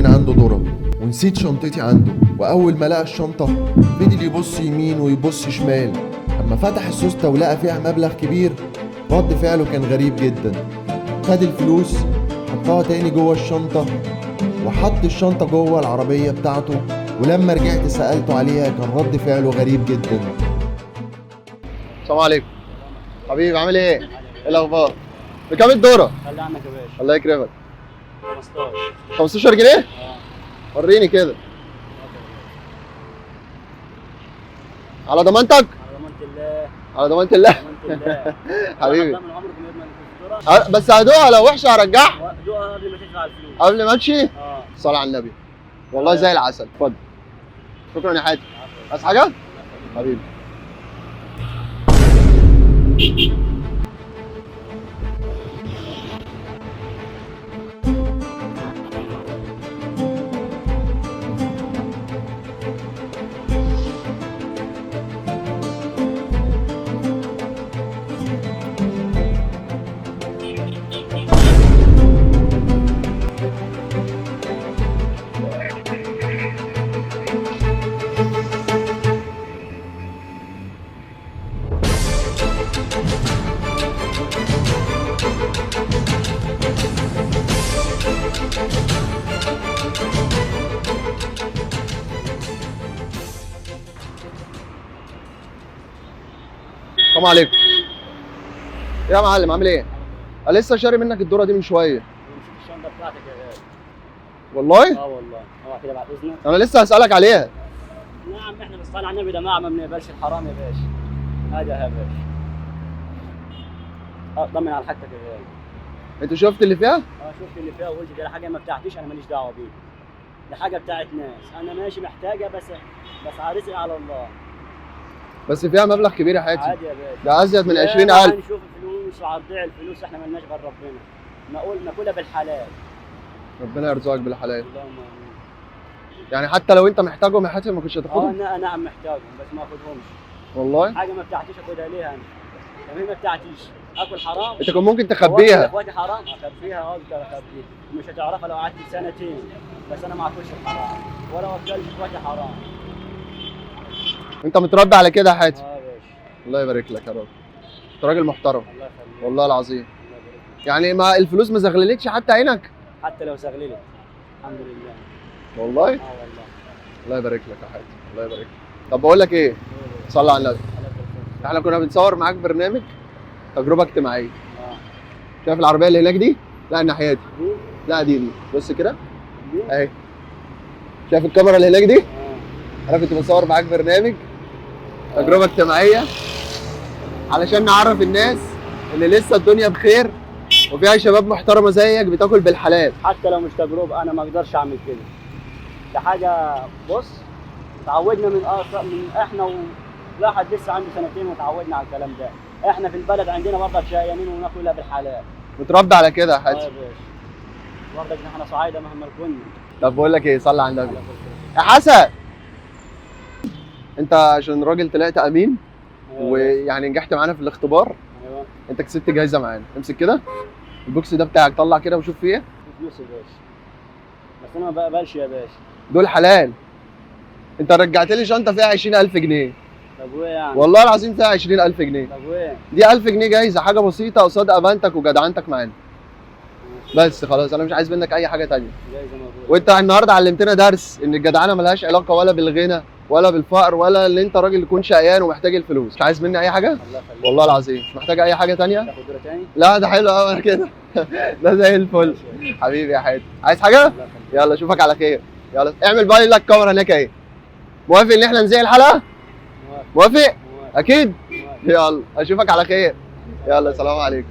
عنده ذره ونسيت شنطتي عنده، واول ما لقى الشنطة فضل يبص يمين ويبص شمال. اما فتح السوسته ولقى فيها مبلغ كبير، رد فعله كان غريب جدا. خد الفلوس حطها تاني جوه الشنطة وحط الشنطة جوه العربية بتاعته، ولما رجعت سالته عليها كان رد فعله غريب جدا. السلام عليكم حبيبي، عامل ايه؟ ايه الاخبار؟ بكام الدورة؟ خلي عنك يا باشا. الله يكرمك. 15. 15 جنيه؟ اه. وريني كده. على ضمانتك؟ على ضمانة الله. على ضمانة الله. ضمانة الله. حبيبي. ده من عمرك ما يضمن الفطورة. بس هدوقها لو وحشة هرجعها. دوقها قبل ما تدفع الفلوس. قبل ما امشي؟ اه. صلاة على النبي. والله زي العسل. اتفضل. شكرا يا حاتم. عايز حاجة؟ حبيبي. السلام عليكم. يا معلم عامل ايه؟ انا لسه شاري منك الدورة دي من شوية. نسيت الشنطة بتاعتك يا غالي. والله؟ اه والله. اوعى كده بعد اذنك. انا لسه هسألك عليها. نعم احنا بالصلاة على النبي ده ما بنقبلش الحرام يا باشا. هذا يا باشا. اه طمن على حاجتك يا غالي. انت شفت اللي فيها؟ اه شفت اللي فيها وقلت دي حاجة ما بتاعتيش، انا ماليش دعوة بيها. دي حاجة بتاعت ناس، انا ماشي محتاجة بس رزقي على الله. بس فيها مبلغ كبير يا حاتم. عادي يا باشا. ده ازيد من 20000. هنشوف فلوس وهتضيع الفلوس، احنا مالناش غير ربنا. نقول ناكلها بالحلال. ربنا يرزقك بالحلال. اللهم امين. يعني حتى لو انت محتاجهم يا حاتم ما كنتش هتاخدهم؟ اه نعم محتاجهم بس ما اخدهمش. والله؟ حاجة ما بتاعتيش اخدها ليه انا؟ طب هي ما بتاعتيش، اكل حرام؟ انت كنت ممكن تخبيها. اخواتي حرام؟ اخبيها، اقدر اخبيها، مش هتعرفها لو قعدت سنتين، بس انا ما اكلش الحرام ولا اكلش اخواتي حرام. انت متربي على كده يا حاتم. اه يا باشا. الله يبارك لك يا رب. انت راجل محترم. الله يخليك. والله العظيم. الله يبارك لك. يعني ما الفلوس ما زغللتش حتى عينك؟ حتى لو زغللت الحمد لله. والله؟ اه والله. الله يبارك لك يا حاتم، الله يبارك لك. طب بقول لك ايه؟ صلي على النبي. احنا كنا بنصور معاك برنامج تجربه اجتماعية. شايف العربية اللي هناك دي؟ لا الناحية دي. لا دي بص كده اهي. شايف الكاميرا اللي هناك دي؟ انا كنت بصور معاك برنامج تجربه اجتماعية علشان نعرف الناس ان لسه الدنيا بخير وفيها شباب محترمه زيك بتاكل بالحلال. حتى لو مش تجربه انا ما اقدرش اعمل كده. ده حاجة بص اتعودنا من احنا وواحد لسه عنده سنتين وتعودنا على الكلام ده. احنا في البلد عندنا برضك شقيانين وناكلها بالحلال. متربي على كده يا حاتم. اه يا باشا. برضك احنا صعايده مهما كنا. طب بقول لك ايه، صلي على النبي. يا حسن انت عشان راجل طلعت امين ويعني نجحت معانا في الاختبار. ايوه. انت كسبت جايزة معانا. امسك كده ال box ده بتاعك، طلع كده وشوف فيه ايه. فلوس يا باشا. بس انا ما بقبلش يا باشا. دول حلال. انت رجعت لي شنطه فيها 20000 جنيه. طب وايه يعني؟ والله العظيم فيها 20000 جنيه. طب وايه؟ دي 1000 جنيه جايزة، حاجة بسيطة قصاد امانتك وجدعنتك معانا. بس خلاص انا مش عايز منك اي حاجة ثانية. جايزة موجودة. وانت النهارده علمتنا درس ان الجدعنه ملهاش علاقة ولا بالغنى ولا بالفقر ولا ان انت راجل تكون شقيان ومحتاج الفلوس. مش عايز مني اي حاجة؟ الله يخليك. والله العظيم مش محتاج اي حاجة ثانية. تاخد دورة تاني؟ لا ده حلو قوي كده. ده زي الفل. حبيبي يا حاتم. عايز حاجة؟ يلا اشوفك على خير. يلا اعمل باي لك الكاميرا هناك اهي. موافق ان احنا نذيع الحلقة؟ موافق؟ اكيد؟ يلا اشوفك على خير. يلا سلام عليكم.